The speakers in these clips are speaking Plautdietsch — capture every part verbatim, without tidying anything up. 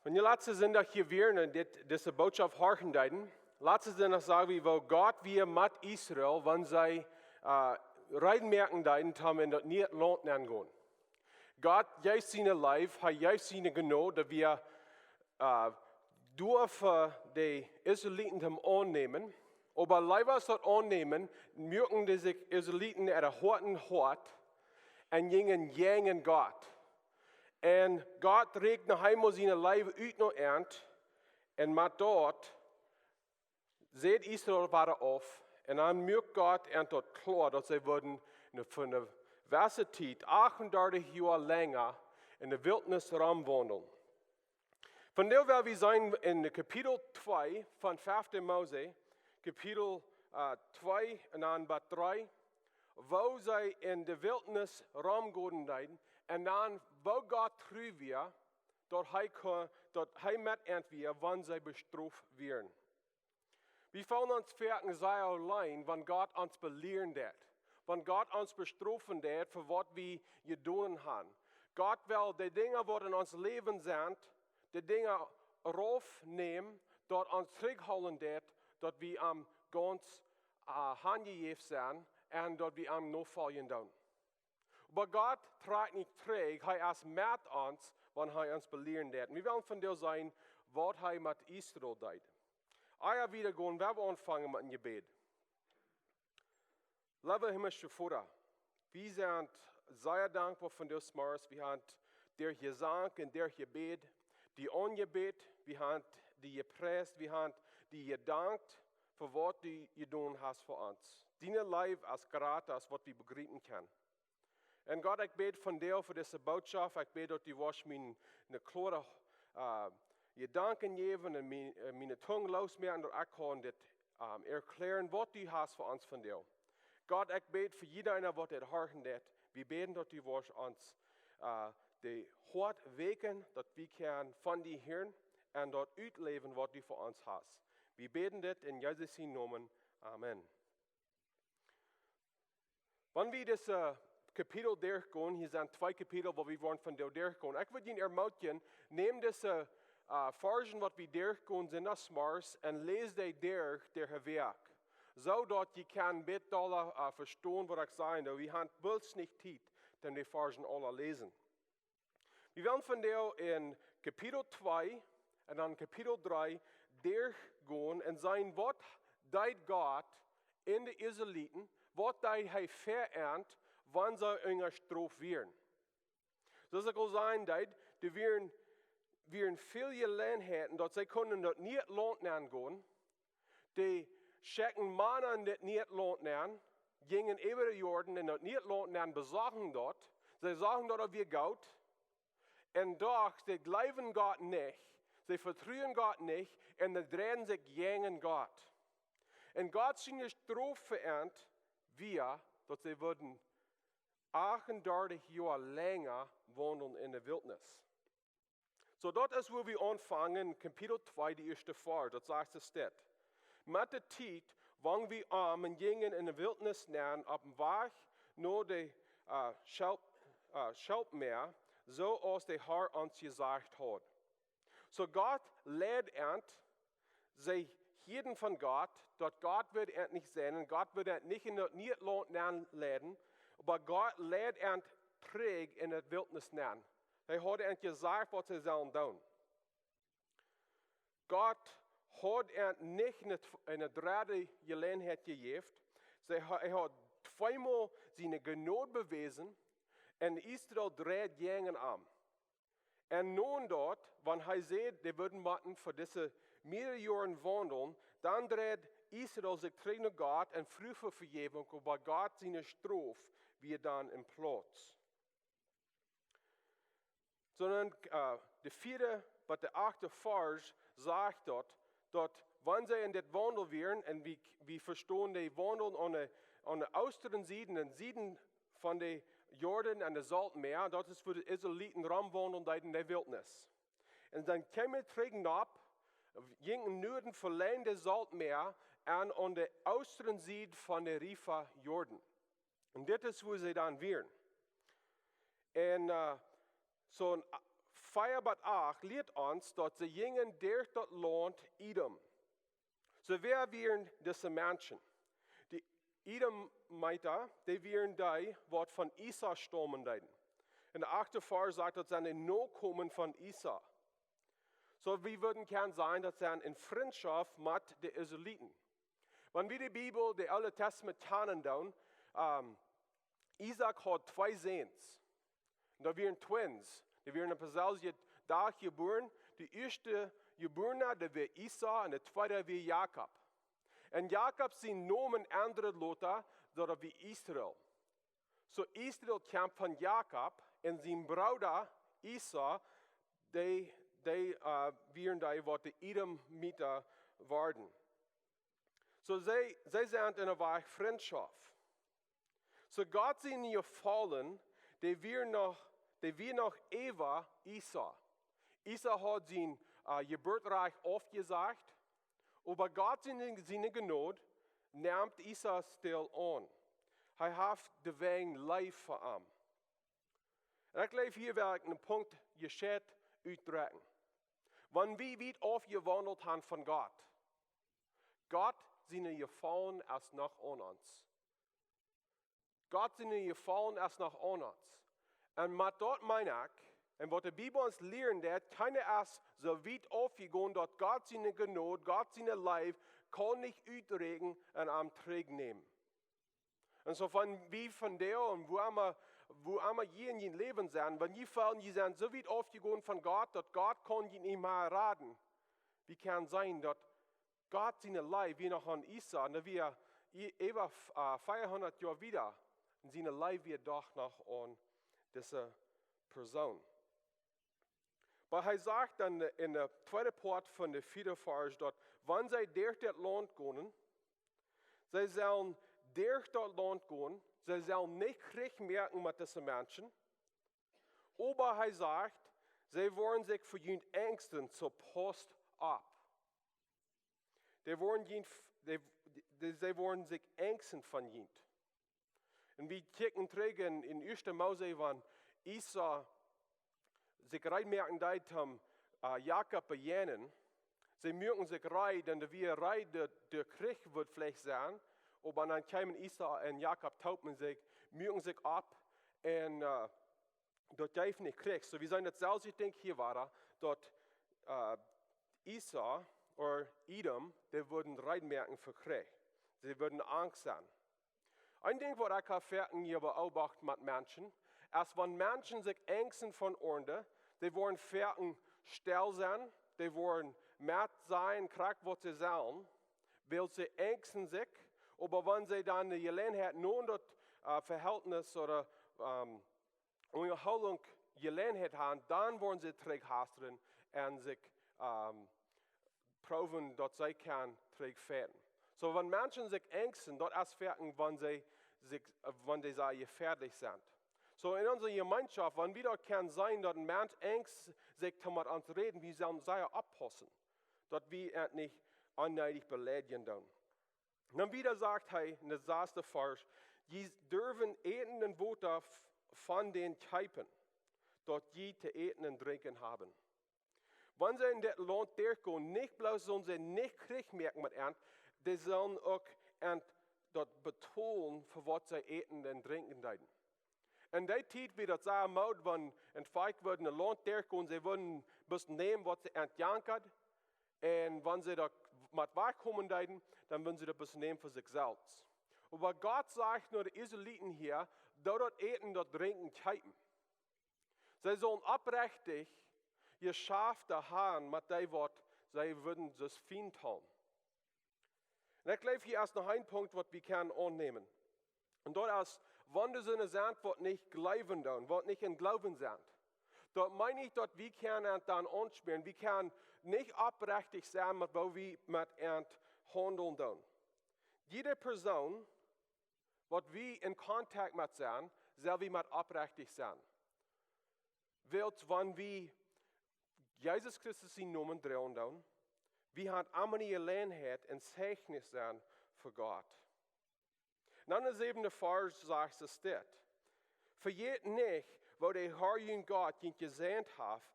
Wan jie latste Sindach hia wieren un dit, dise Bootschoft horchen deeden, latste Sindach sagen wie, woo Gott wia met Israel, wan see äh, reed moaken deeden, om en daut niee Launt nengonen. Gott jeef siene Leew, hee jeef siene Jnod, daut wia äh, doa fa de Israeliten toom aunnämen. Oba leewa aus daut aunnämen, muaken dee sikj Israeliten äare Hoaten hoat un jinjen jäajen Gott. Un Gott rieekjt noch eemol siene Leew ut no an un met daut säd Israel wada auf. Un dan muak Gott an daut kloa, daut see wudden ne, fa ne jewesse Tiet, achtundartich Joa lenja, en de Wiltnis romwaundlen. Vondoag well wie seenen en Kapitel twee von fefte Mose, Kapitel äh, twee un dan bat dree, woo see en de Wiltnis romgonen deeden un dan woo Gott tru wia, daut hee, kunn, daut hee met an wia, wan see bestroft wieren. Wie feelen ons foaken sea auleen, wan Gott ons belieren deit, wan Gott ons bestrofen deit fa waut wie jedonen haben. Gott well de Dinja, waut en ons Läwen sent, de Dinja raufnämen, daut ons trigjhoolen deit, daut wie am gaunz äh, hanjejäft sent un daut wie am nofoljen doonen. Oba Gott trakjt nich trigj, hee es met ons, wan hee ons belieren deit. Un wie wellen vondoag seenen, waut hee met Israel deed. Ea wie wieda gonen, well wie aunfangen met een Jebäd. Leewa himlischa Voda, wie sent sea dankboa fa dise Morjes. Wie haben die jesankt un die jebäden, die aunjebäden, wie haben die jepriest, wie haben die jedankt fa waut du jedonen hast fa ons. Diene Leew es jrata aus waut wie bejriepen kjennen. Un Gott, ekj bäd vondoag fa dise Bootschoft. Ekj bäd, daut du woascht mie eene kloare äh, Jedanken jäwen un mie, äh, miene Tung loosmoaken, daut ekj kaun dit ähm, erkjlären, waut du hast fa ons vondoag. Gott, ekj bäd fa jieda eena, waut dit horchen deit. Wie bäden, daut du woascht ons äh, de Hoat wäakjen, daut wie kjennen von die hieren un daut utläwen, waut du fa ons hast. Wie bäden dit en Jesus sienen Nomen. Amen. Wan wie dise Kapitel derchgonen, hia sent twee Kapitel, wua wie woaren vondoag derchgonen. Ekj wudd junt ermootjen, näm dise äh, Varschen, waut wie derchgonen sent, des Morjes, un läs dee derch, dee Wäakj. Soo daut jie kjennen bät dolla äh, vestonen, waut ekj saj. Wie haben bloos nich Tiet, om dee Varschen aula läsen. Wie wellen vondoag en Kapitel twee un dan Kapitel dree derchgonen un seenen, waut deed Gott en de Israeliten, waut deed hee fa an, wan see unja Strof wieren. Soo aus ekj aul säd, deed, doa wieren, wieren väl Jeläajenheiten, daut see kunnen daut niee Launt nengonen, dee schekjten Mana en daut niee Launt nen, jinjen äwa dän Jordan en daut niee Launt nen, besochten daut. See sagen daut, daut wia goot. Un doch, see jleewden Gott nich. See vetruden Gott nich. Un see dreiden sikj jäajen Gott. Un Gott siene Strof fa an wia, daut see wudden achtundartich Joa lenja wonen en de Wiltnis. Soo, daut es wua wie aunfangen, Kapitel twee, de ieeschte Varsch, daut sajcht et dit. Met de Tiet wungen wie om un jinjen en de Wiltnis nen opp dän Wajch no de äh, Schelp, äh, Schelpmäa, soo aus de Herr ons jesajcht haud. Soo Gott leid an, see hieeden von Gott, daut Gott wudd an nich sennen, un Gott wudd an nich en daut niee Launt nenleiden, oba Gott leid an trigj en de Wiltnis nen. Hee haud an jesajcht, waut see sellen doonen. Gott haud an nich ne, ne dredde Jeläajenheit jejäft. See ha-, hee haud tweemol siene Jnod bewäsen un Israel dreid jäajen am. Un nu daut, wan hee säd, dee wudden motten fa dise mierere Joaren waundlen, dan dreid Israel sikj trigj no Gott un fruach fa Vejäwunk, oba Gott siene Strof wia dan em Plauz. Sonda äh, de vieede bat de achte Varsch sajcht daut, daut wan see en dit Waundel wieren, un wie, wie vestonen, dee waundelden aun de, aun de oostren Sied, en Sieden von de Jordan un de Saltmäa, daut es wua de Israeliten romwaundelden deeden en de Wiltnis. Un dan kjeemen see trigj nopp, jinkjen Nuaden, velenjd de Saltmäa un aun de oostren Sied von de Riefa Jordan. Un dit es wua see dan wieren. Un äh, soo, äh, Vea bat acht lieet ons daut see jinjen derch daut Launt Edom. Soo wäa wieren dise Menschen? De Edomiten, dee wieren dee waut von Esau staumen deeden. En de achte Varsch sajcht daut sent de Nokomen von Esau. Soo wie wudden kjennen sajen daut sent en Frintschoft met de Israeliten. Wan wie de Bibel, de Oole Testament kjanen doonen, ähm, Isaak haud twee Säns. Un daut wieren twins. Dee wieren opp dän selwjen Dach jebuaren. De ieeschte jebuarna, dee wia Esau, un de tweede wia Jakob. Un Jakob sien Nomen endad lota, daut wia Israel. Soo Israel kjeem von Jakob, un sien Brooda Esau, dee, dee, äh, wieren dee waut de Edomiten worden. Soo see, see sent en eene Wajch Frintschoft. Soo Gott sien Jefaulen, dee wia noch, dee wia noch äwa Esau. Esau haud sien, äh, Jeburtsrajcht aufjesajcht, oba Gott siene, siene Jnod nemt Esau stell aun. Hee haft de Wajch Leew fa am. Un ekj jleew hia well ekj een Punkt jescheit utdrekjen. Wan wie wiet aufjewaundelt han von Gott, Gott siene Jefaulen es noch aun ons. Gott siene Jefaulen es noch aun ons. Un met daut meen ekj, un waut de Bibel ons lieren deit, kjeena es soo wiet aufjegonen daut Gott siene Jnod, Gott siene Leew, kaun nich utdrekjen un am trigjnämen. Un soo wan wie vondoag un wua emma, wua emma jie en jun Läwen sent, wan jie feelen jie sent soo wiet aufjegonen von Gott, daut Gott kaun jie nich mea raden. Wie kjennen seenen daut Gott siene Leew wia noch aun Esau, un daut wia ä-, äwa, äh, veahundat Joa wieda, un siene Leew wia doch noch aun dise Persoon. Oba hee sajcht dan en de tweede Poat von de vieede Varsch daut, wan see derch daut Launt gonen, see sellen derch daut Launt gonen, see sellen nich Kjrich moaken met dise Menschen, oba hee sajcht, see woaren sikj fa junt enjsten, soo paust opp. Dee woaren junt, dee, dee, see woaren sikj enjsten von junt. Un wie kjikjen trigj en, en ieeschte Mose, wan Esau sikj reed moaken deed om, äh, Jakob bejäajnen. See muaken sikj reed, un doa wia reed, de, de Kjrich wudd veleicht sennen, oba dan kjeemen Esau un Jakob toop un see muaken sikj opp, un, äh, daut jeef nich Kjrich. Soo wie seenen daut selwje Dinkj hia wada, daut, äh, Esau ooda Edom, dee wudden reed moaken fa Kjrich. See wudden angst sennen. Een Dinkj waut ekj hab foaken hia beobacht met Menschen, es wan Menschen sikj enjsten von aundre, dee woaren foaken stell sennen, dee woaren met sennen, krakjt waut see sellen, wiels see enjsten sikj, oba wan see dan de Jeläajenheit no daut, äh, Vehältnis ooda, ähm, Unjahoolunk Jeläajenheit han, dan woaren see trigj hastren un sikj, ähm, proowen daut see kjennen trigj fajchten. Soo wan Menschen sikj enjsten, daut es foaken wan see sikj, äh, wan dee sea jefäadlich sent. Soo en onse Jemeenschoft, wan wie daut kjennen seenen daut een Mensch enjst sikj toom met ons räden, wie sellen sea oppaussen, daut wie an nich onneedich beleidjen doonen. Dan wieda sajcht hee en de sasde Varsch, jie derwen Äten un Wota f-, von dän kjeepen, daut jie to äten un drinkjen haben. Wan see en dit Launt derchgonen, nich bloos sellen see nich Kjrich moaken met an, dee sellen uk an daut betolen fa waut see äten un drinkjen deeden. En dee Tiet wia daut sea Mood, wan een Volkj wudd en een Launt derchgonen, see wudden bloos nämen waut see an jankad, un wan see doa met wajchkomen deeden, dan wudden see daut bloos nämen fa sikj selfst. Oba Gott sajcht no de Israeliten hia, doo daut Äten, daut Drinkjen kjeepen. See sellen oprechtich Jeschaft han met dee waut see wudden soo fient haben. Un ekj jleew hia es noch een Punkt waut wie kjennen aunnämen. Un daut es, wan doa soone sent waut nich jleewen doonen, waut nich em Gloowen sent. Daut meent nich daut wie kjennen an dan aunspäaren. Wie kjennen nich oprechtich sennen met woo wie met an haundlen doonen. Jiede Persoon waut wie en Kontakt met sent, sell wie met oprechtich sennen. Wiels wan wie Jesus Christus sienen Nomen droagen doonen, wie haben emma ne Jeläajenheit een Zeichnis sennen fa Gott. Un dan de säwende Varsch sajcht et dit: Vejät nich, woo de Herr jun Gott junt jesäajent haft,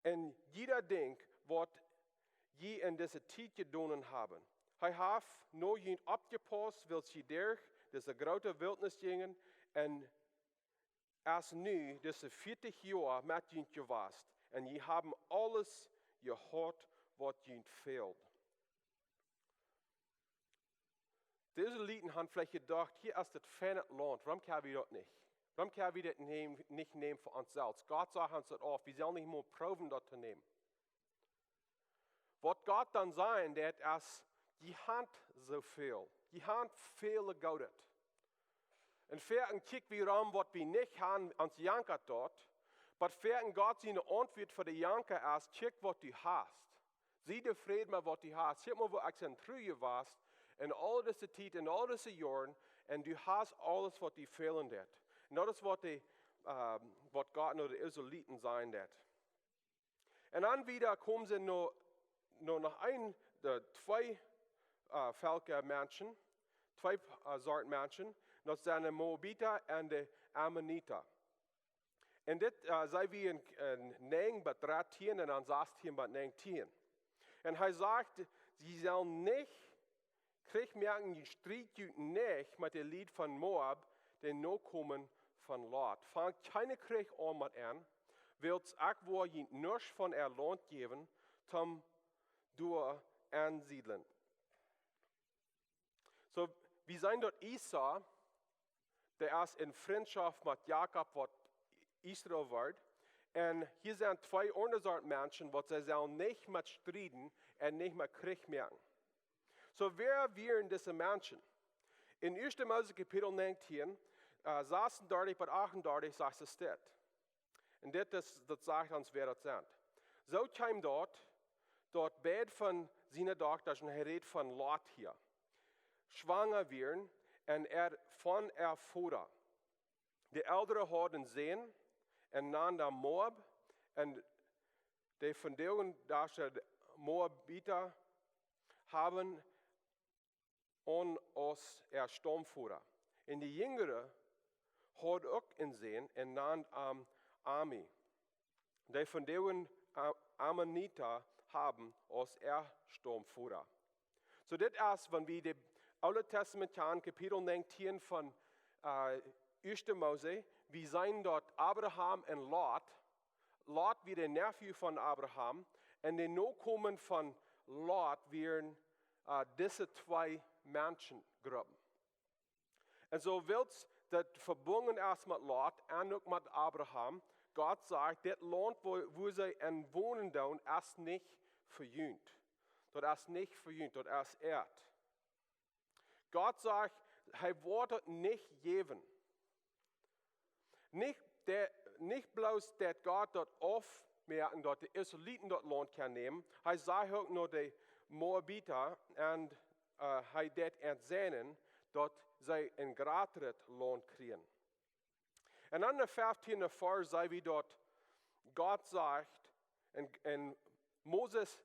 en jieda Dinkj, waut jie en dise Tiet jedonen haben. Hee haft no junt oppjepaust, wiels jie derch dise groote Wiltnis jinjen, un es nu dise vieetich Joa met junt jewast, un jie haben aules jehaut, waut junt fäld. Dise Lieden haben veleicht jedocht: "Hia es daut feine Launt, wuarom kjenn wie daut nich? Wuarom kjenn wie daut näm-, nich nämen fa ons selfst? Gott sach ons daut auf, wie sellen nich mol proowen daut to nämen." Waut Gott dan sajen deit es: "Jie haben soo väl, jie haben väl Goodet." Un foaken kjikj wie rom, waut wie nich haben, ons jankat daut. Oba foaken Gott siene Auntwuat fa de Janka es: "Kjikj, waut du hast. Sie tofräd met waut du hast. Kjikj mol, woo ekj sie tru jewast en aul dise Tiet, en aul dise Joaren, un du hast aules, waut die fälen deit." Un daut es, waut de, ähm, waut Gott no de Israeliten sajen deit. Un dan wieda komen see no, no noch een, de twee, äh, Velkja Menschen, twee, äh, Sort Menschen, daut sent de Moabita un de Ammonita. Un dit, äh, see wie en, en näajen bat dartieen un dan sastieen bat näajentieen. Un hee sajcht: "Jie sellen nich Kjrich moaken, jie strieden junt nich met de Lied von Moab, de Nokomen von Lot. Fangt kjeenen Kjrich aun met an, wiels ekj woa junt nuscht von äa Launt jäwen, toom doa aunsiedlen." Soo, wie seenen daut Esau, dee es en Frintschoft met Jakob, waut Israel wort. Un hia sent twee aundre Sort Menschen, waut see sellen nich met strieden un nich met Kjrich moaken. Soo, wäa wieren dise Menschen? En Ieeschte Mose Kapitel näajentieen, äh, sasuntachentich bat achtundartich sajcht et dit. Un dit es, daut sajcht ons, wäa daut sent. Soo kjeem daut, daut beid von siene Dochtasch, un hee rät von Lot hia, schwanga wieren un äa, von äa Voda. De eldre haud een Sän un nand am Moab, un de vondoagsdach Moabita haben am aus äa Staumvoda. Un de jinjre haud uk een Sän un nand am Ami, de vondoag A-, Ammonita haben aus äa Staumvoda. Soo, dit es, wan wie de Oole Testament kjanen, Kapitel näajentieen von, äh, Ieeschte Mose, wie seenen daut Abraham un Lot, Lot wia de Nephew von Abraham, un de Nokomen von Lot wieren, äh, dise twee Menschengruppen. Un soo wiels daut vebungen es met Lot un uk met Abraham, Gott sajcht, dit Launt, wua, wua see en wonen doonen, es nich fa junt. Daut es nich fa junt, daut es äa. Gott sajcht, hee woat daut nich jäwen. Nich de, nich bloos daut Gott daut aufmoaken, daut de Israeliten daut Launt kjennen nämen. Hee sajcht uk no de Moabita un, äh, hee deit an sennen, daut see een jratret Launt kjrieen. Un dan de feftieende Varsch sajcht, woo daut Gott sajcht, un, un Moses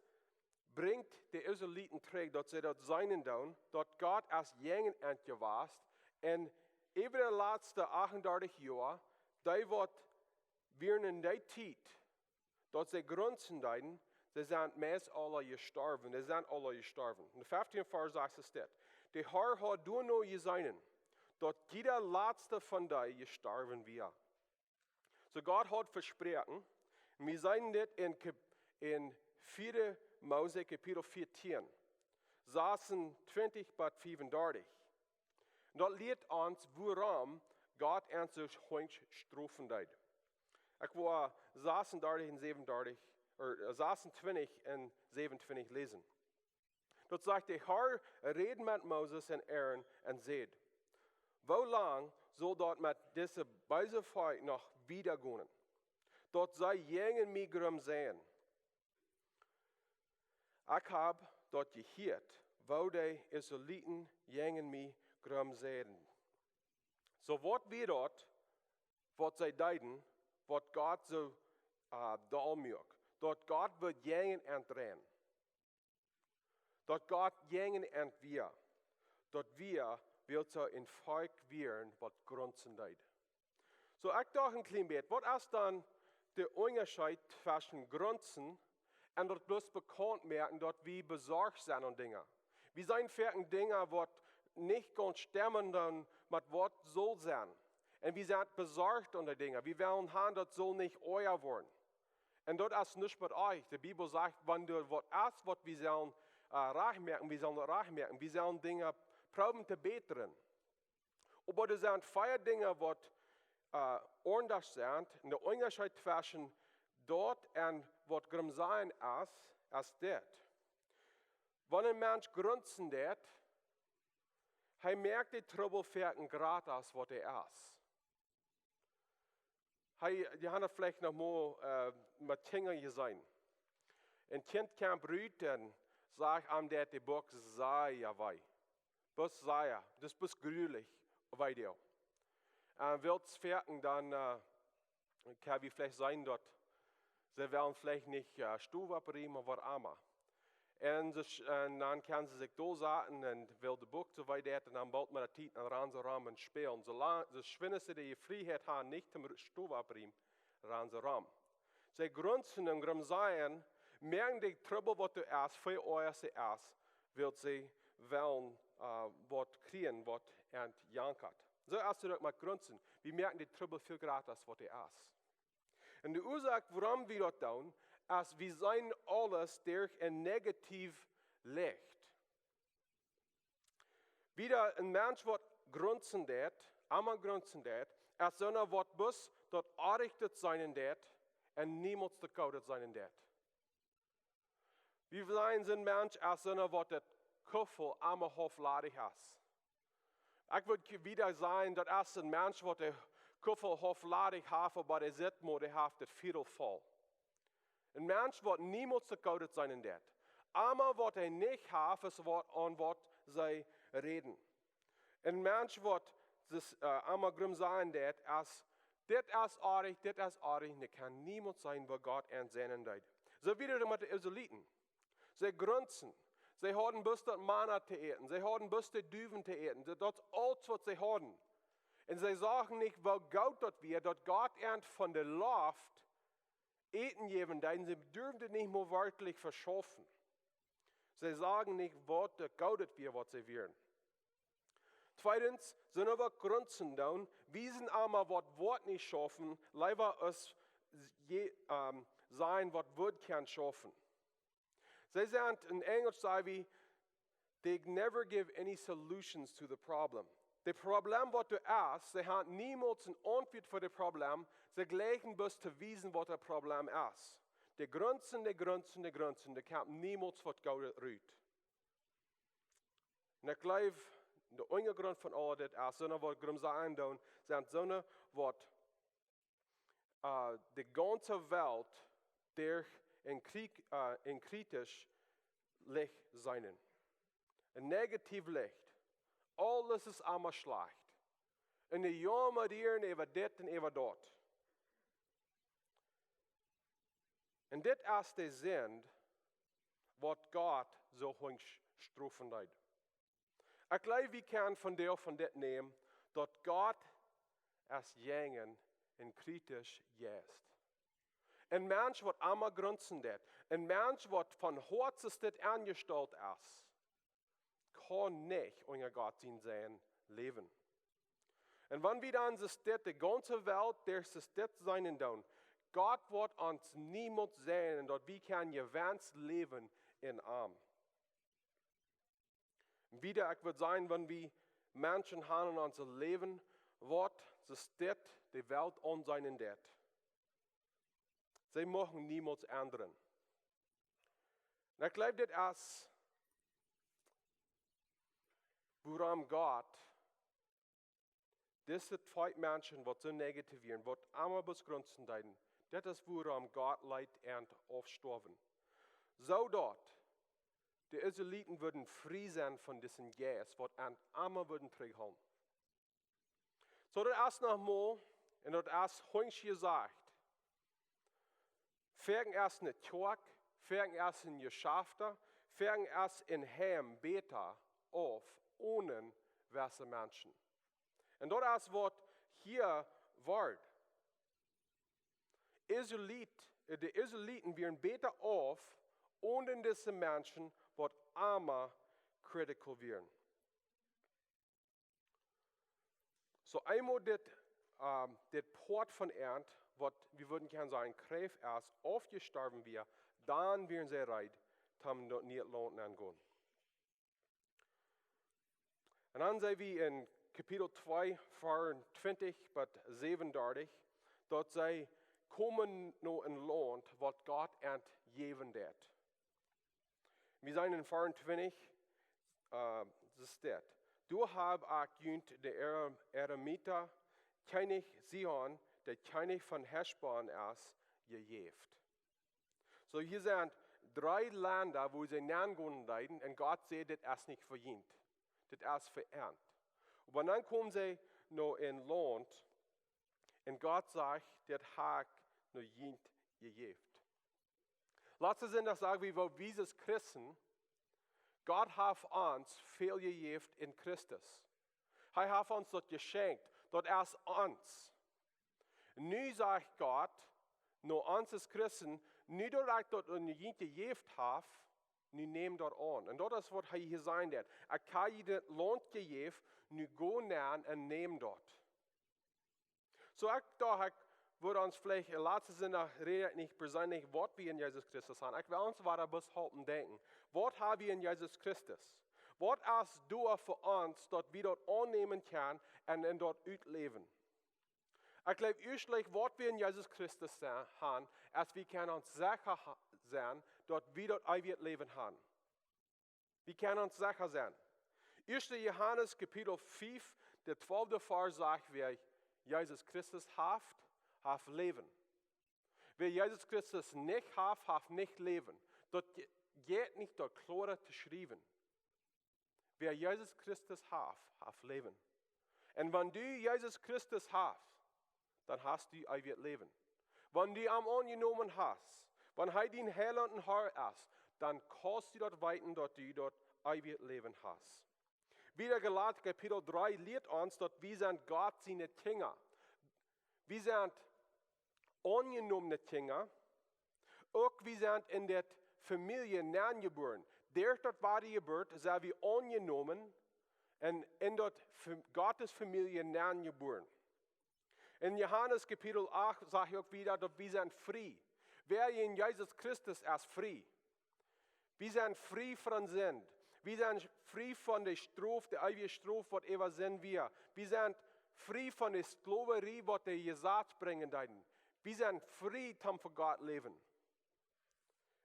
brinjt de Israeliten trigj, daut see daut seenen doonen, daut Gott es jäajen an jewast. Un äwa de latste achtundartich Joa, dee waut wieren en dee Tiet, daut see grunzen deeden, see sent meist aula jestorwen, dee sent aula jestorwen. En de feftieende Varsch sajcht et dit: "De Herr haud doano jeseenen, daut jieda latsta von dee jestorwen wia." Soo Gott haud vesproaken, un wie seenen dit en Kap-, en vieede Mose Kapitel vieetieen, sasuntwintich bat fiefundartich. Daut lieet ons, wuarom Gott ons soo hoisch strofen deed. Ekj well sasuntwintich un säwenundartich, ea, sasuntwintich un säwenundartich läsen. Daut sajcht: "De Herr räd met Moses un Aaron un säd: Woo lang saul daut met dise beese Volkj noch wieda gonen, daut see jäajen mie grum säden? Ekj hab daut jehieet, woo de Israeliten jäajen mie grum säden." Soo waut wia daut, waut see deeden, waut Gott soo, ä, doll muak? Daut Gott wudd jäajen an dreien. Daut Gott jäajen an wia. Daut wia, wiels see een Volkj wieren, waut grunzen deed. Soo, ekj docht een kjlien bät, waut es dan de Unjascheet tweschen grunzen un daut bloos bekaunt moaken, daut wie besorcht sent aun Dinja. Wie seenen foaken Dinja, waut nich gaunz stemmen dan met waut saul sennen. Un wie sent besorcht aun de Dinja. Wie wellen han, daut saul nich oaja woaren. Un daut es nuscht met ojch. De Bibel sajcht, wan doa waut es, waut wie sellen, äh, rajcht moaken, wie sellen daut rajcht moaken. Wie sellen Dinja proowen to bätren. Oba doa sent vea Dinja, waut, äh, aundasch sent. Un de Unjascheet tweschen daut un waut grunzen es, es dit. Wan een Mensch grunzen deit, hee moakt de Trubbel foaken jrata aus waut hee es. Hee, jie haben daut veleicht noch mol, äh, met Kjinja jeseenen. Een Kjint kjemt rut un sajcht am, daut de Buak sea wee. Bloos sea, daut es bloos jrulich, wee deit. Un wilt foaken dan, äh, kjenn wie veleicht seenen, daut see wellen veleicht nich, äh, Stow oppriemen, waut emma. Un see, sch- un dan kjennen see sikj doa saten un wilt de Buak soo wiet daut un dan boolt met de Tiet un rannen see rom un spälen. Soo lang, soo schwind aus see de Frieheit haben, nich toom Stow oppriemen, rannen see rom. See grunzen un grunzen, moaken de Trubbel, waut doa es, väl oaja aus see es, wiels see wellen, äh, waut kjrieen, waut an jankat. Soo es daut uk met grunzen. Wie moaken de Trubbel väl jrata aus waut hee es. Un de Uasoak, wuarom wie daut doonen, es, wie seenen aules derch een negativ Licht. Wada een Mensch, waut grunzen deit, emma grunzen deit, es soona, waut bloos daut Oajjet seenen deit un niemols daut Goode seenen deit. Wie seenen soon Mensch, es soona, waut daut Kuffel emma haulf ladich es. Ekj wudd wada sajen, daut es een Mensch, waut de Kuffel haulf ladich haft, oba dee sitt mau, dee haft daut Viedel voll. Een Mensch, waut niemols daut Goode seenen deit. Emma waut hee nich haft, es waut, aun waut see räden. Een Mensch, waut daut, äh, emma grunzen deit, es, dit es oajch, dit es oajch, un hee kaun niemols seenen, waut Gott an seenen deed. Soo wia daut met de Israeliten. See grunzen. See hauden bloos daut Manna to äten. See hauden bloos de Duwen to äten. Daut, daut es aules, waut see hauden. Un see sagen nich, woo goot daut wia, daut Gott an von de Loft Äten jäwen deed. See durften nich mol werkjlich veschaufen. See sagen nich, waut daut Goodet wia, waut see wieren. Tweedens, soona waut grunzen doonen, wiesen emma, waut woat nich schaufen, leewa aus je, ähm, seenen, waut woat kaun schaufen. See sent, enn Enjelsch saj wie, they never give any solutions to the problem. De Problem, waut doa es, see haben niemols eene Auntwuat fa de Problem, see jlikjen bloos to wiesen, waut daut Problem es. Dee grunzen, dee grunzen, dee grunzen, doa kjemt niemols waut Goodet rut. Un ekj jleew, de Unjagrunt von aul dit es, soona waut grunzen doonen, sent soona waut, äh, de gaunze Welt derch een kri-, äh, een kjritisch Licht seenen. Een negativ Licht. Aules es emma schlajcht. Un dee jaumren äwa dit un äwa daut. Un dit es de Sind, waut Gott soo hunjsch strofen deed. Ekj jleew, wie kjennen vondoag von dit nämen, daut Gott es jäajen een kjritischa Jeist. Een Mensch, waut emma grunzen deit, een Mensch, waut von Hoat ut dit aunjestalt es, kaun nich unja Gott sien Säajen läwen. Un wan wie dan soo dit, de gaunze Welt, derch soo dit seenen doonen, Gott woat ons niemols säajnen, daut wie kjennen jewenst läwen enn am. Wada, ekj wudd sajen, wan wie Menschen haben enn ons Läwen, waut soo dit de Welt aunseenen deit, see mucht niemols endren. Un ekj jleew, dit es, wuarom Gott dise twee Menschen, waut soo negativ wieren, waut emma bloos grunzen deeden, dit es, wuarom Gott leet an aufstoawen. Soo daut de Israeliten wudden frie sennen von disen Jeist, waut an emma wudden trigjhoolen. Soo, daut es noch mol, un daut es hunjsch jesajcht. Foaken es ne Kjoakj, foaken es een Jeschafta, foaken es een Heim bäta auf onen wesse Menschen. Un daut es waut hia woat. Israelit, äh, de Israeliten wieren bäta auf, onen dise Menschen, waut emma critical wieren. Soo eemol dit, ähm, dit Poat von an, waut wie wudden kjennen sajen, kjrieech es, aufjestorwen wia, dan wieren see reed, om daut niee Launt aungonen. Un dan seenen wie en Kapitel twee, Varsch twintich bat säwenundartich, daut see komen no een Launt, waut Gott an jäwen deed. Wie seenen en Varsch twintich, äh, daut steit: "Doa hab ekj junt de Aram-, Aramita, Kjennich Sihon, de Kjennich von Heschbon es, jejäft." Soo, hia sent dree Lenda, wua see nengonen deeden, un Gott säd: "Dit es nich fa junt. Dit es fa an." Oba dan komen see no een Launt, un Gott sajcht: "Dit hab ekj no junt jejäft." Latste Sindach säd wie, woo wie aus Christen, Gott haft ons väl jejäft en Christus. Hee haft ons daut jeschenkt, daut es ons. Nu sajcht Gott no ons aus Christen: "Nu daut ekj daut aun junt jejäft hab, nu nämt daut aun." Un daut es waut hee hia sajen deed: "Ekj hab junt dit Launt jejäft, nu go nenn un nämt daut." Soo, ekj docht, ekj wudd ons veleicht, äh, latste Sindach räd ekj nich perseenlich, waut wie en Jesus Christus haben. Ekj well ons wada bloos halpen denkjen. Waut hab wie en Jesus Christus? Waut es doa fa ons, daut wie daut aunnämen kjennen un, un daut utläwen? Ekj jleew, ieeschtlich, waut wie en Jesus Christus se-, haben, es wie kjennen ons secha ha-, sennen, daut wie daut eewje Läwen haben. Wie kjennen ons secha sennen. Ieeschte Johanes Kapitel fiew, de twalfte Varsch sajcht: "Wäa Jesus Christus haft, haft Läwen. Wäa Jesus Christus nich haft, haft nich Läwen." Daut je-, jeit nich doa kloara to schriewen. Wäa Jesus Christus haft, haft Läwen. Un wan du Jesus Christus hast, dan hast du eewjet Läwen. Wan du am aunjenomen hast, wan hee dien Heilaunt un Har es, dan kaust du daut weeten, daut du daut eewje Läwen hast. Wieda, Galata Kapitel dree lieet ons, daut wie sent Gott siene Kjinja. Wie sent aunjenomne Kjinja. Uk wie sent en de Famielje nenjebuaren. Derch daut Wadajeburt sent wie aunjenomen un en daut Fa-, Gottes Famielje nenjebuaren. En Johanes Kapitel acht sajcht uk wieda, daut wie sent frie. Wäa en Jesus Christus es frie. Wie sent frie von Sind. Wie sent frie von de Strof, de eewje Strof, waut äwa Sind wia. Wie sent frie von de Sklowarie, waut de Jesaz brinjen deed. Wie sent frie, om fa Gott läwen.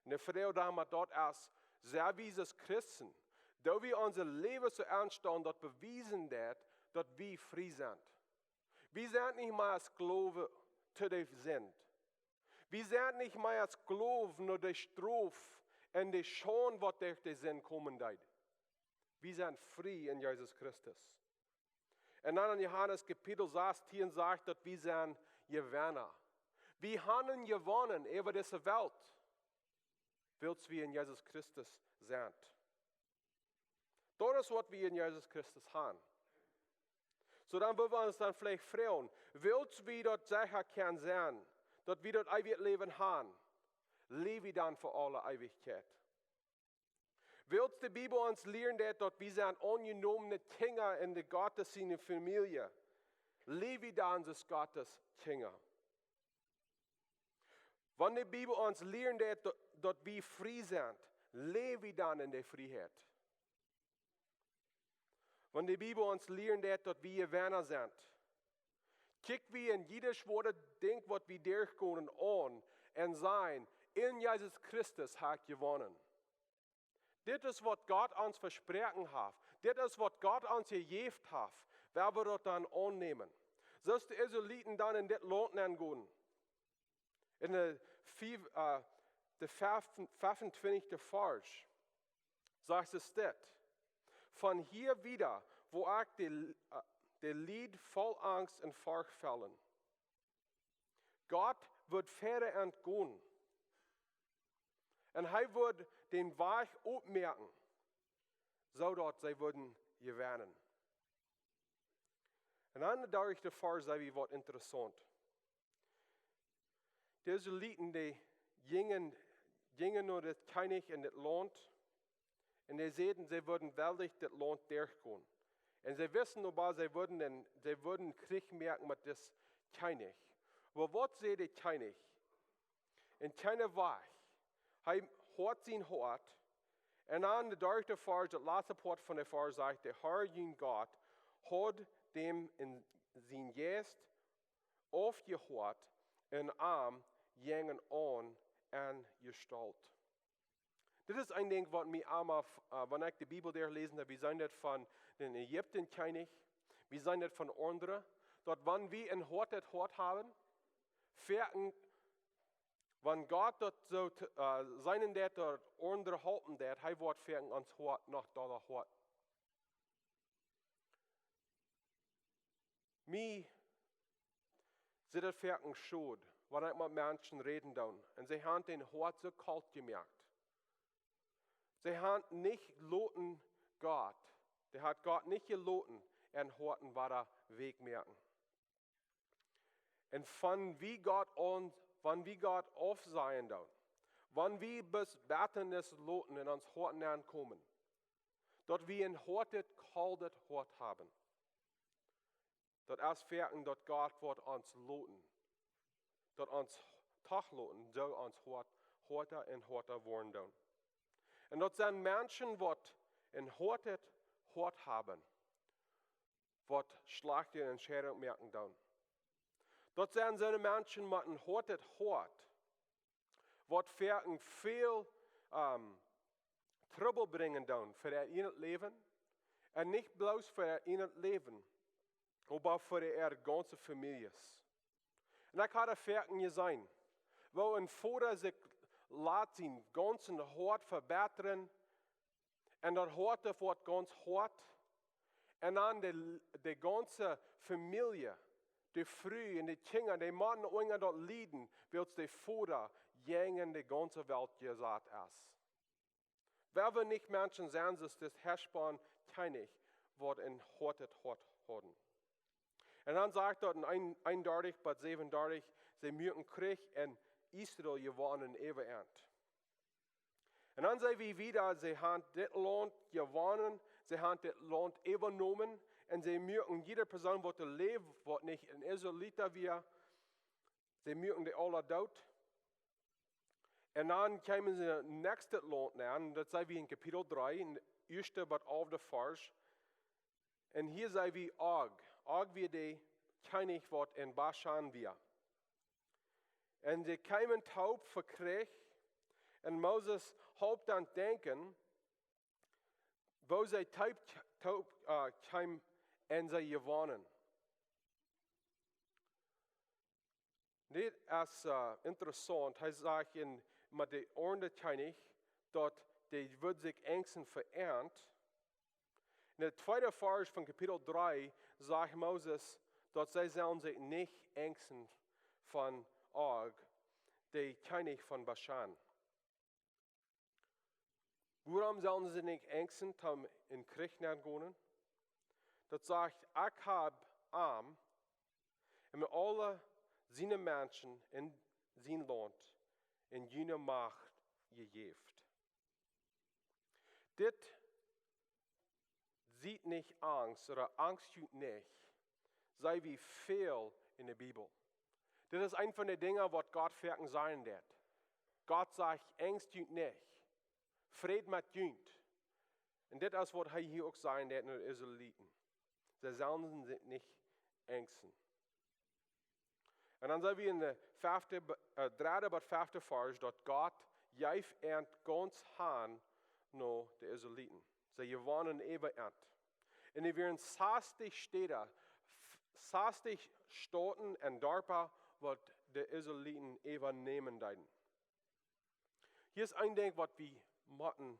Un de Froag doamet, daut es, sent wie aus Christen, daut wie onse Läwen soo aunstalen, daut bewiesen daut, daut wie frie sent. Wie sent nich mea Sklowen to de Sind. Wie sent nich mea Sklowen no de Strof un de Schaund, waut derch de Sind komen deed. Wie sent frie en Jesus Christus. Un dan en Johanes Kapitel sastieen sajcht, daut wie sent Jewenna. Wie haben jewonnen äwa dise Welt, wiels wie en Jesus Christus sent. Daut es, waut wie en Jesus Christus haben. Soo dan wellen wie ons dan veleicht froagen, wiels wie daut secha kjennen sennen, daut wie daut eewje Läwen haben, läw wie dan fa aule Eewichkjeit? Wiels de Bibel ons lieren deit, daut wie sent aunjenomne Kjinja en de Gott siene Famielje, läw wie dan aus Gott siene Kjinja? Wan de Bibel ons lieren deit, daut, daut wie frie sent, läw wie dan en de Frieheit? Wan de Bibel ons lieren deit, daut wie Jewenna sent, kjikj wie en jiedet schwoaret Dinkj, waut wie derchgonen, aun un sajen: "En Jesus Christus hab ekj jewonnen. Dit es, waut Gott ons vesproaken haft. Dit es, waut Gott ons jejäft haft." Woa wie daut dan aunnämen? Soo aus de Israeliten dan en dit Launt nengonen. En de fiew-, äh, de fiew-, fiefuntwintichste Varsch sajcht et dit: "Von hia wieda woa ekj de, äh, de Lied voll Angst un Forcht fellen." Gott wudd ver an gonen. Un hee wudd dän Wajch opmoaken, soo daut see wudden jewennen. Un dan doa es de Varsch, see wie, waut interessaunt. De Israeliten, dee jinjen, jinjen no daut Kjennich en daut Launt. Un dee säden, see wudden wellich daut Launt derchgonen. Un see wisten oba, see wudden, en, see wudden Kjrich moaken met dis Kjennich. Oba waut säd de Kjennich? En kjeene Wajch. Hee haud sien Hoat. Un dan de darde Varsch, daut latste Poat von de Varsch, sajcht: De Herr, jun Gott, haud däm en sien Jeist aufjehoat un am jinjen aun en Jestalt. Dit es een Dinkj, waut mie emma, äh, wan ekj de Bibel derchläsen, daut wie seenen daut von dän Ägipten Kjennich, wie seenen daut von aundre, daut wan wie een hoatet Hoat haben, foaken, wan Gott daut soo t-, äh, seenen deit, daut aundre halpen deit, hee woat foaken ons Hoat noch dolla hoat. Mie sitt daut foaken schod, wan ekj met Menschen räden doo. Un see haben äa Hoat soo kolt jemoakt. See haben nich loten Gott, dee haft Gott nich jeloten, äa Hoat wada weekj moaken. Un wan wie Gott aun, wan wie Gott aufsajen doonen, wan wie Bettanis loten en ons Hoat nenkomen, daut wie een hoatet, koldet Hoat haben. Daut es foaken daut Gott woat ons loten. Daut ons toch loten, soo ons Hoat, hoata un hoata woaren doonen. Un daut sent Menschen, waut een hoatet Hoat haben, waut schlajchte Entscheidungen moaken doonen. Daut sent soone Menschen met een hoatet Hoat, waut foaken väl, ähm, Trubbel brinjen doonen fa äa ieejnet Läwen. Un nich bloos fa äa ieejnet Läwen, oba fa äare gaunze Famieljes. Un ekj hab daut foaken jeseenen, woo een Voda sikj lat sien gaunzet Hoat vebittren, un daut Hoat woat gaunz hoat. Un dan de, de gaunze Famielje, de Fru un de Kjinja, dee motten unja daut lieden, wiels de Voda jäajen de gaunze Welt jesat es. Wie wellen nich Menschen sennen, soo aus dis Heschbon Kjennich, waut een hoatet Hoat hauden. Un dan sajcht daut en een, eenundartich bat säwenundartich, see muaken Kjrich un Israel jewonnen äwa an. Un dan seen wie wieda, see haben dit Launt jewonnen, see haben dit Launt äwajenomen, un see muaken jiede Persoon, waut doa läwd, waut nich een Israelit wia, see muaken dee aula doot. Un dan kjeemen see en daut näakjste Launt aun, daut seen wie en Kapitel dree, en ieeschte bat alfte Varsch. Un hia seen wie Og. Og wia de Kjennich, waut en Baschan wia. Un see kjeemen toop fa Kjrich. Un Moses holp dan denkjen, woo see toop, toop, äh, kjeemen un see jewonnen. Dit es, äh, interessaunt. Hee sajcht en, met de aundre Kjennich, daut dee wudd sikj enjsten fa an. En daut tweede Varsch von Kapitel dree sajcht Moses, daut see sellen sikj nich enjsten von Og, de Kjennich von Baschan. Wuarom sellen see nich enjsten, om en Kjrich nenn to gonen? Daut sajcht: Ekj hab am un aule siene Menschen en sien Launt en june Macht jejäft. Dit: Siet nich angst, ooda Angst junt nich, seen wie väl en de Bibel. Dit es eent von de Dinja, waut Gott foaken sajen deit. Gott sajcht: Angst junt nich, Fräd met junt. Un dit es, waut hee hia uk sajen deit no de Israeliten. See sellen sikj nich enjsten. Un dan seen wie en de fefte, äh, dredde bat fefte Varsch, daut Gott jeef an gaunz han no de Israeliten. See jewonnen äwa an. Un et wieren sastich Städa, f-, sastich Stauten un Darpa, waut de Israeliten äwanämen deeden. Hia es een Dinkj, waut wie motten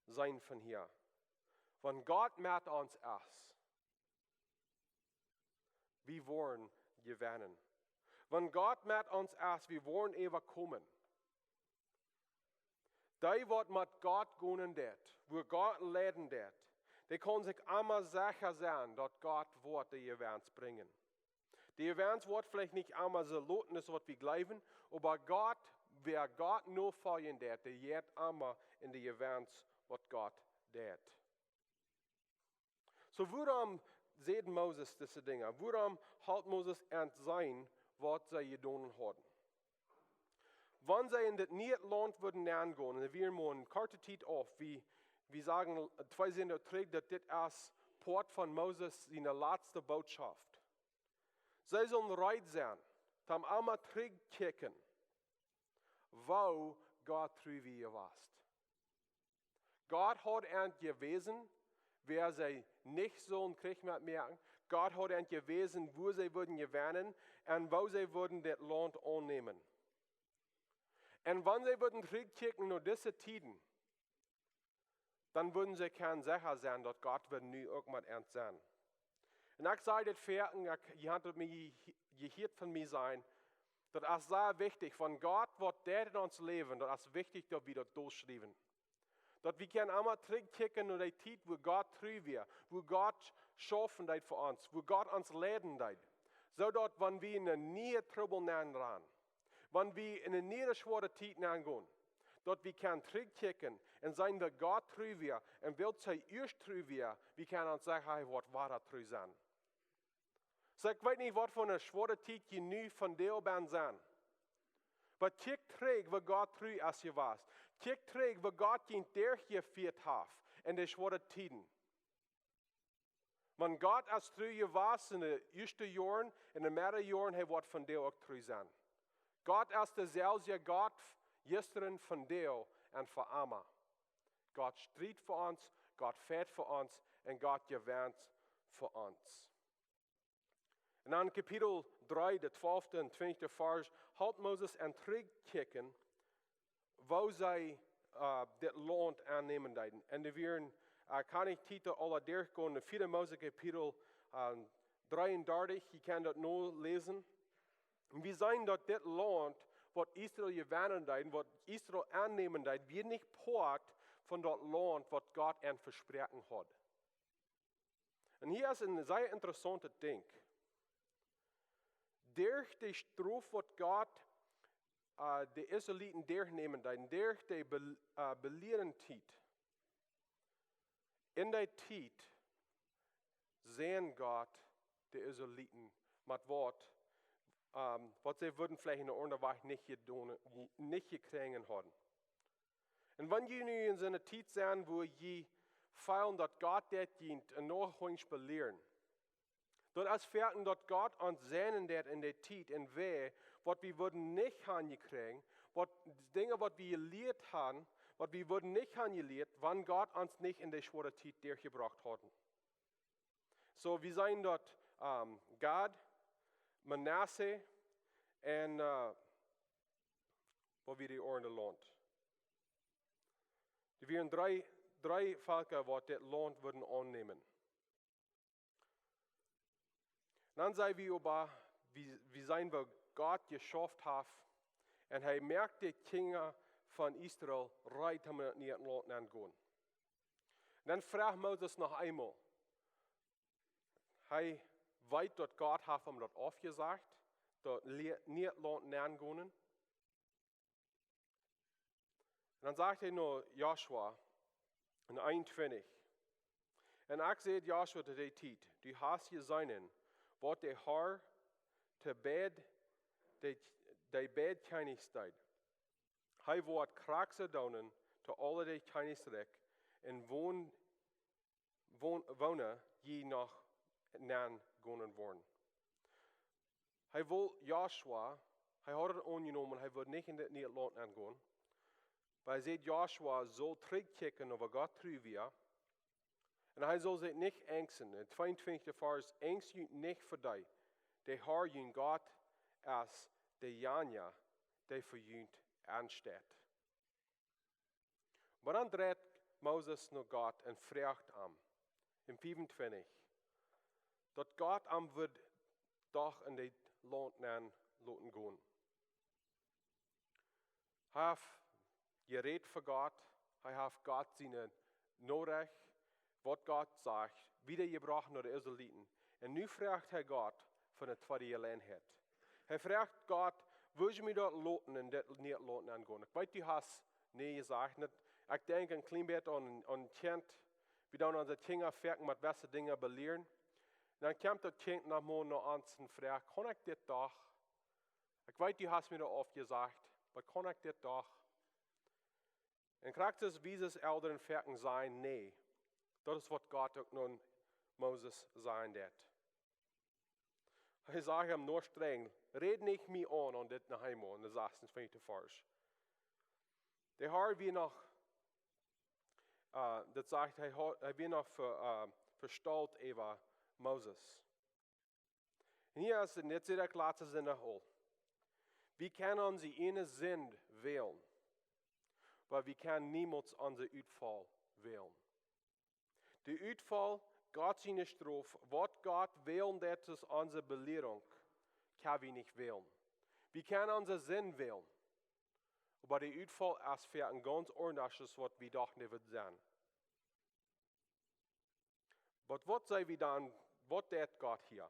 seenen von hia. Wan Gott met ons es, wie woaren jewennen. Wan Gott met ons es, wie woaren äwakomen. Dee, waut met Gott gonen deit, wua Gott leiden deit, dee kaun sikj emma secha sennen, daut Gott woat de Jewenst brinjen. De Events woat veleicht nich emma soo loten aus waut wie jleewen, oba Gott, wäa Gott nofoljen deit, dee jeit emma en de Events waut Gott deit. Soo, wuarom säd Moses dise Dinja? Wuarom haud Moses an seenen waut see jedonen hauden? Wan see en dit niee Launt wudden aungonen, un wie moaken korte Tiet auf, wie, wie sajen twee Sindach trigj, daut dit es Poat von Moses siene latste Bootschoft. See sullen reed sennen, dan emma trigjkjikjen, woo Gott tru wia jewast. Gott haud an jewäsen, wäa see nich sullen Kjrich met moaken. Gott haud an jewäsen, woo see wudden jewennen un woo see wudden dit Launt aunnämen. Un wan see wudden trigjkjikjen no dise Tieden, dan wudden see kjennen secha sennen, daut Gott wudd nu uk met an sennen. Un ekj saj dit foaken, ekj, jie haben daut mie je-, jehieet von mie sajen, daut es sea wichtich, wan Gott waut deit en ons Läwen, daut es wichtich, daut wie daut dolschriewen. Daut wie kjennen emma trigjkjikjen no dee Tiet, wua Gott tru wia, wua Gott schaufen deed fa ons, wua Gott ons leiden deed. Soo daut, wan wie en eene niee Trubbel nenrannen, wan wie en eene niee schwoare Tiet nengonen, daut wie kjennen trigjkjikjen un seenen, daut Gott tru wia un wiels hee ieescht tru wia, wie kjennen ons secha, hee woat wada tru sennen. Soo, ekj weet nich, waut fa eene schwoare Tiet jie nu vondoag bie sennen. Oba kjikj trigj, woo Gott tru es jewast. Kjikj trigj, woo Gott junt derchjefieet haft en de schwoare Tieden. Wan Gott es tru jewast en de ieeschte Joaren, en de Medde Joaren, hee woat vondoag uk tru sennen. Gott es deselwje Gott jistren, vondoag un fa emma. Gott striet fa ons, Gott fajcht fa ons un Gott jewennt fa ons. Un aun Kapitel dree, de twalfte un twinjste Varsch, haud Moses an trigjkjikjen, woo see, äh, dit Launt aunnämen deeden. Un doa wieren, äh, kaun ekj Tiet aula derchgonen, en vieede Mose Kapitel, äh, dreeundartich, jie kjennen daut noläsen. Un wie seenen, daut dit Launt, waut Israel jewennen deed, waut Israel aunnämen deed, wia nich Poat von daut Launt, waut Gott an vesproaken haud. Un hia es een sea interessauntet Dinkj. Derch de Strof, waut Gott, äh, de Israeliten derchnämen deed, derch de Be-, äh, Belieren Tiet. En dee Tiet säajend Gott de Israeliten met waut, ähm, waut see wudden veleicht en eene aundre Wajch nich jedonen, nich jekjräajen hauden. Un wan jie nu en soone Tiet sent, wua jie feelen, daut Gott deit junt en noch eens belieren, daut es foaken, daut Gott ons säajnen deit en de Tiet, en Wäaj, waut wie wudden nich han jekjräajen, waut Dinja, waut wie jelieet han, waut wie wudden nich han jelieet, wan Gott ons nich en de schwoare Tiet derchjebrocht haud. Soo, wie seenen daut, ähm, Gad, Manasse un, äh, waut wia daut aundre Launt? Doa wieren dree, dree Velkja, waut dit Launt wudden aunnämen. Dan seenen wie oba, wie, wie seenen, woo Gott jeschauft haft, un hee moakt de Kjinja von Israel reed, om en daut niee Launt nengonen. Dan fruacht Moses noch eemol. Hee weet, daut Gott haft am daut aufjesajcht, daut lie-, niee Launt nengonen. Un dan sajcht hee no Joshua en eenuntwintich: Un ekj säd Joshua to dee Tiet: Du hast jeseenen, waut de Har to beid de, de beid Kjennichs deed. Hee woat krakjt soo doonen to aule de Kjennichs rikj, un woo, woo, woone jie noch nengonen woaren. Hee wull Joshua, hee haud et aunjenomen, hee wudd nich en daut niee Launt nengonen. Oba hee säd, Joshua sull trigjkjikjen, woo Gott tru wia. Un hee sull sikj nich enjsten. En tweeuntwintich Varsch: Enjst junt nich fa dee. De Har, jun Gott, es dejanja, dee fa junt aunsteit. Oba dan dreit Moses no Gott un fruacht am, en fiefuntwintich, daut Gott am wudd doch en daut Launt nen loten gonen. Hee haft jerät fa Gott, hee haft Gott siene Norecht, waut Gott sajcht, wiedajebrocht no de Israeliten. Un nu fruacht hee Gott: von de tweede Jeläajenheit. Hee froagt Gott: "Wudd jie mie daut loten un dit nich loten aungonen?" Ekj weet, du hast nä jesajcht. Ekj denkj een kjlien bät aun, aun Kjint. Wie doonen onse Kjinja foaken met jewesse Dinja belieren. Dan kjemt daut Kjint no mol no ons un froagt: "Kaun ekj dit doch? Ekj weet, du hast mie daut aufjesajcht, oba kaun ekj dit doch?" Un krakjt soo aus Elren foaken sajen: "Nä." Daut es waut Gott uk no Moses sajen deed. Hee säd am noch strenj: "Räd nich mie aun, aun dit noch eemol", enn dän sastentienden Varsch. De Har wia noch, äh, daut sajcht, hee ha-, hee wia noch ve-, äh, vestalt äwa Moses. Un hia es, un dit säd ekj latst aul: Wie kjennen onse ieejne Sind wälen, oba wie kjennen niemols onsen Utfaul wälen. De Utfaul, Gott siene Strof, waut Gott wälen deed aus onse Belierunk, kjenn wie nich wälen. Wie kjennen onse Sind wälen, oba de Utfaul es fa een gaunz aundasch aus waut wie dochten, dee wudd sennen. Oba waut saj wie dan, waut deed Gott hia?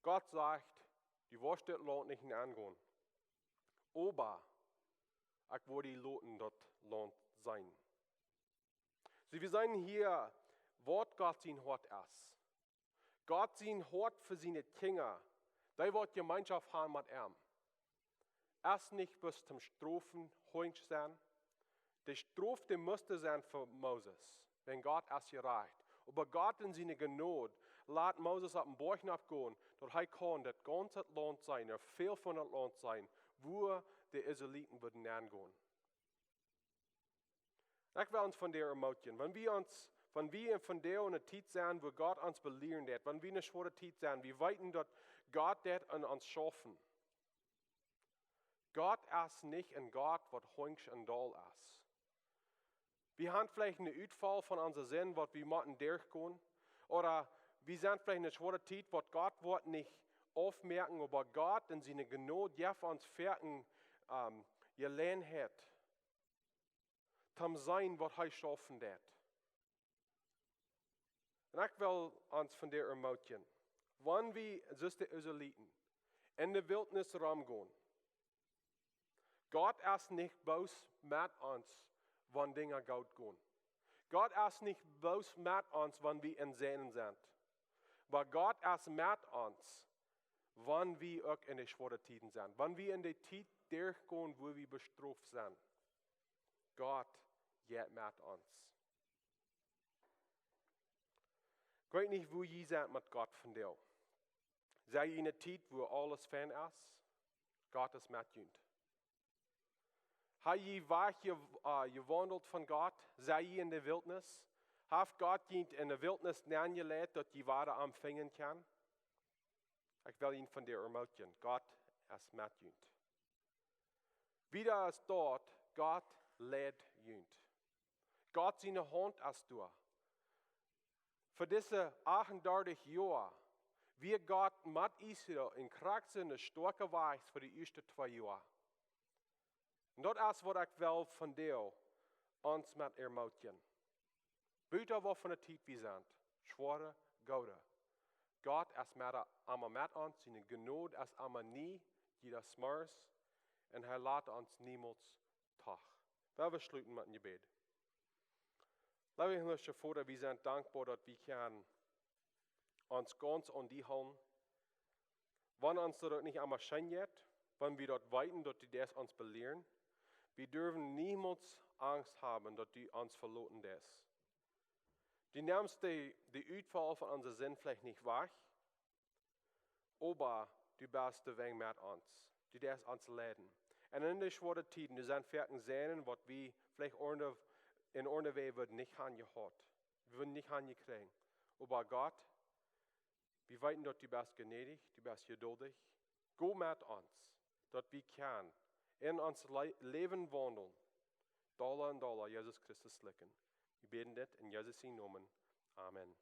Gott sajcht: "Du woascht dit Launt nich aungonen, oba ekj woa die loten daut Launt seenen." Soo, wie seenen hia, waut Gott sien Hoat es. Gott sien Hoat fa siene Kjinja, dee waut Jemeenschoft haben met am, es nich bloos toom Strofen, honjsch sennen. De Strof, dee must sennen fa Moses, wiels Gott es jerajcht. Oba Gott enn siene Jnod lat Moses opp dän Boajch nopp gonen, daut hee kunn daut gaunze Launt seenen, ooda väl von daut Launt seenen, wua de Israeliten wudden aungonen. Ekj well ons vondoag ermootjen, wan wie ons, wan wie vondoag enne Tiet sent, wua Gott ons belieren deed, wan wie enne schwoare Tiet sent, wie weeten daut Gott deed aun ons schaufen. Gott es nich een Gott waut honjsch un doll es. Wie haben veleicht een Utfaul von onse Sind, waut wie motten derchgonen. Ooda wie sent veleicht enne schwoare Tiet, waut Gott woat nich aufmoaken, oba Gott enn siene Jnod jeft ons foaken, ähm, Jeläajenheit toom seenen, waut hee schaufen deed. Un ekj well ons vondoag ermootjen, wan wie, soo aus de Israeliten, enne Wiltnis romgonen, Gott es nich bloos met ons, wan Dinja goot gonen. Gott es nich bloos met ons, wan wie enn Sind sent. Oba Gott es met ons, wan wie uk enne schwoare Tieden sent. Wan wie enne Tiet derchgonen, wua wie bestroft sent. Gott jeit met ons. Ekj weet nich, wua jie sent met Gott vondoag. Sent jie enne Tiet, wua aules fein es? Gott es met junt. Hab jie wajch je-, äh, jewaundelt von Gott? Sent jie enne Wiltnis? Haft Gott junt enne Wiltnis nenjeleit, daut jie wada am finjen kjennen? Ekj well junt vondoag ermootjen, Gott es met junt. Wieda es daut, Gott leit junt. Gott siene Haunt es doa. Fa dise achtundartich Joa wia Gott met Israel enn krakjt soo eene stoakje Wies fa de ieeschte twee Joa. Un daut es waut ekj well vondoag ons met ermootjen. Buta waut fa eene Tiet wie sent, schwoare, goode, Gott es met, emma met ons, siene Jnod es emma nie, jieda Morjes, un hee lat ons niemols toch. Lot ons schluten met een Jebäd. Leewa himlischa Voda, wie sent dankboa, daut wie kjennen ons gaunz aun die hoolen. Wan ons daut nich emma scheen jeit, wan wie daut weeten, daut du deist ons belieren, wie derwen niemols Angst haben, daut du ons veloten deist. Du nemst de, de Utfaul von onse Sind veleicht nich wajch, oba du best doawäajen met ons. Du deist ons leiden. Un enne dise schwoare Tieden, doa sent foaken Seenen, waut wie veleicht aundre, enn aundre Wäaj wudden nich han jehaut. Wie wudden nich han jekjräajen. Oba Gott, wie weeten, daut du best jnädich, du best jeduldich. Go met ons, daut wie kjennen enn ons Le-, Läwen waundeln, dolla un dolla Jesus Christus likjen. Wie bäden dit enn Jesus sienen Nomen. Amen.